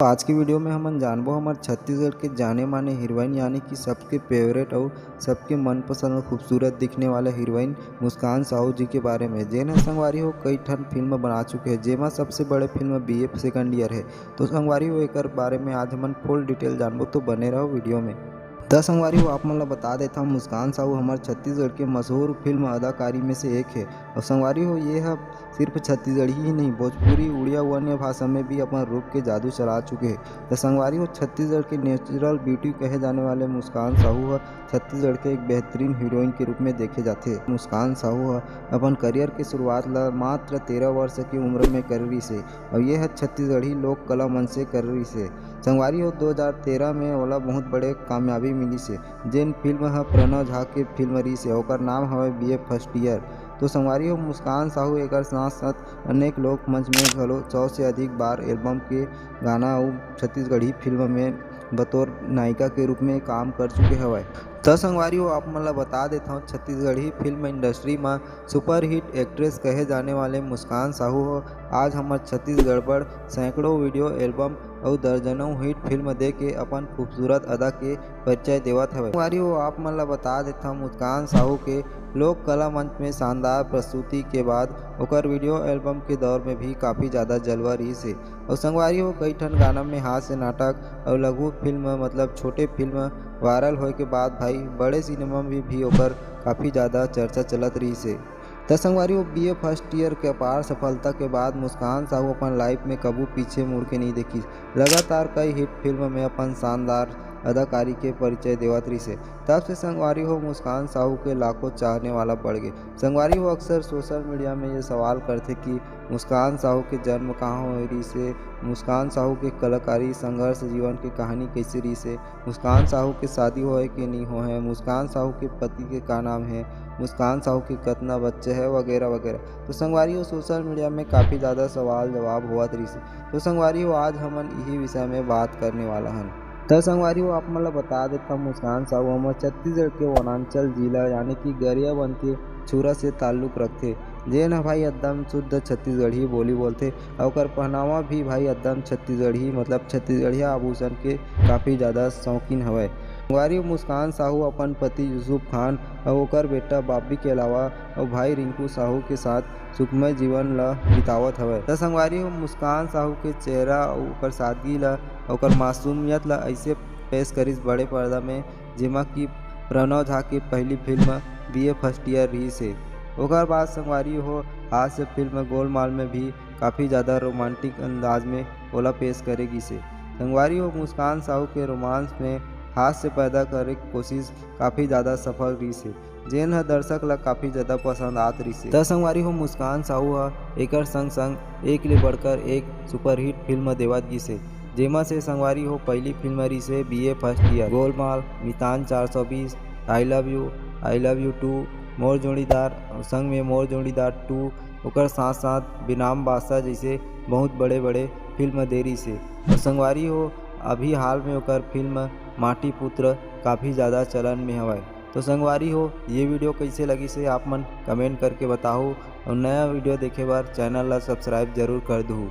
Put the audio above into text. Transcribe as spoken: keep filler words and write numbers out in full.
आज के वीडियो में हमन जानबो हमर छत्तीसगढ़ के जाने माने हीरोइन, यानी कि सबके फेवरेट अउ सबके मनपसंद अउ खूबसूरत दिखने वाला हीरोइन मुस्कान साहू जी के बारे में, जेन ह संगवारी हो कई ठन फिल्म बना चुके हे, जेमा सबसे बड़े फिल्म बीए सेकंड ईयर हे। तो संगवारी हो एकर बारे में आज हमन फुल डिटेल जानबो, तो बने रहो वीडियो में। त संगवारी हो आप मन ल बता देथव, मुस्कान साहू हमर छत्तीसगढ़ के मशहूर फिल्म अदाकारी में से एक हे। अउ संगवारी हो ये ह सिर्फ छत्तीसगढ़ी ही नहीं, भोजपुरी, उड़िया व अन्य भाषा में भी अपन रूप के जादू चला चुके हे। त संगवारी हो छत्तीसगढ़ के नेचुरल ब्यूटी कहे जाने वाले मुस्कान साहू ह छत्तीसगढ़ के एक बेहतरीन हीरोइन के रूप में देखे जाथे। मुस्कान साहू ह अपन करियर के शुरुआत ल मात्र तेरह वर्ष की उम्र में करे रिहिस हे, अउ ये ह छत्तीसगढ़ी लोक कला मंच से करे रिहिस हे। संगवारी हो दो हज़ार तेरह में ओला बहुत बड़े कामयाबी मिलिस हे, जेन फिल्म ह प्रणव झा के फिल्म रिहिस हे, ओकर नाम हवय बीए फर्स्ट ईयर। तो संगवारी हो मुस्कान साहू एकर साथ साथ अनेक लोक मंच में घलो सौ से अधिक बार एल्बम के गाना अउ छत्तीसगढ़ी फिल्म में बतौर नायिका के रूप में काम कर चुके हवय। त संगवारी हो आप मन ल बता देथव, छत्तीसगढ़ी फिल्म इंडस्ट्री म सुपरहिट एक्ट्रेस कहे जाने वाले मुस्कान साहू हो आज हमर छत्तीसगढ़ पर सैकड़ों वीडियो एल्बम अउ दर्जनों हिट फिल्म दे के अपन खूबसूरत अदा के परिचय देवत हवय। संगवारी हो आप मन ल बता देथव, मुस्कान साहू के लोक कला मंच में शानदार प्रस्तुति के बाद ओकर वीडियो एल्बम के दौर में भी काफी ज्यादा जलवा रिहिस हे। अउ संगवारी हो कई ठन गाना में हास्य नाटक अउ लघु फिल्म मतलब छोटे फिल्म वायरल होए के बाद भाई बड़े सिनेमा में भी, भी ओकर काफी ज्यादा चर्चा चलत रिहिस हे। त संगवारी हो बीए फर्स्ट ईयर के अपार सफलता के बाद मुस्कान साहू अपन लाइफ में कभू पीछे मुड़ के नहीं देखिस। लगातार कई हिट फिल्म में अपन शानदार अदाकारी के परिचय देवत रिहिस हे। तब से संगवारी हो मुस्कान साहू के लाखों चाहने वाला बढ़ गए। संगवारी हो अक्सर सोशल मीडिया में ये सवाल करथे कि मुस्कान साहू के जन्म कहाँ होए रिहिस हे, मुस्कान साहू के कलाकारी संघर्ष जीवन के कहानी कैसे रिहिस हे, मुस्कान साहू के शादी होए के नहीं होए हे, मुस्कान साहू के पति के का नाम हे, मुस्कान साहू के कतना बच्चे हे वगैरह वगैरह। तो संगवारी हो सोशल मीडिया में काफी ज्यादा सवाल जवाब होवत रिहिस हे। तो संगवारी हो आज हमन इही विषय में बात करने वाला हन। त संगवारी हो आप मन ल बता देथव, मुस्कान साहू हमर छत्तीसगढ़ के वनांचल जिला यानी कि गरियाबंद के छुरा से ताल्लुक रखथे, जेन ह भाई एकदम शुद्ध छत्तीसगढ़ी बोली बोलथे। अउ ओकर पहनावा भी भाई एकदम छत्तीसगढ़ी मतलब छत्तीसगढ़िया आभूषण के काफी ज्यादा शौकीन हवय। संगवारी हो मुस्कान साहू अपन पति यूसुफ खान अउ ओकर बेटा बाबी के अलावा अउ भाई रिंकू साहू के साथ सुखमय जीवन ल बितावत हवय। त संगवारी हो मुस्कान साहू के चेहरा अउ ओकर सादगी ल, ओकर मासूमियत ल ऐसे पेश करिस बड़े पर्दा में, जेमा कि प्रणव झा के पहली फिल्म बीए फर्स्ट ईयर रिहिस हे। ओकर बाद संगवारी हो हास्य फिल्म गोलमाल में भी काफी ज्यादा रोमांटिक अंदाज में ओला पेश करे गिस हे। संगवारी हो मुस्कान साहू के रोमांस में हास्य पैदा करे के कोशिश काफी ज्यादा सफल रिहिस हे, जेन ह दर्शक ल काफी ज्यादा पसंद आत रिहिस हे। त संगवारी हो मुस्कान साहू ह एकर संग संग एक ले बढ़कर एक सुपरहिट फिल्म देवत गिस हे, जेमा से संगवारी हो पहली फिल्म रिहिस हे बीए फर्स्ट ईयर, गोलमाल, मितान चार सौ बीस, I love you, I love you too, मोर जोड़ीदार, अउ संग में मोर जोड़ीदार टू, ओकर साथ साथ बेनाम बादशाह जैसे बहुत बड़े बड़े फिल्म दे रिहिस हे। अउ संगवारी हो अभी हाल में ओकर फिल्म माटी पुत्र काफी ज्यादा चलन में हवय। तो संगवारी हो ये वीडियो कैसे लगिस हे आप मन कमेंट करके बताहू, अउ नया वीडियो देखे बर चैनल ला सब्सक्राइब जरूर कर दूहू।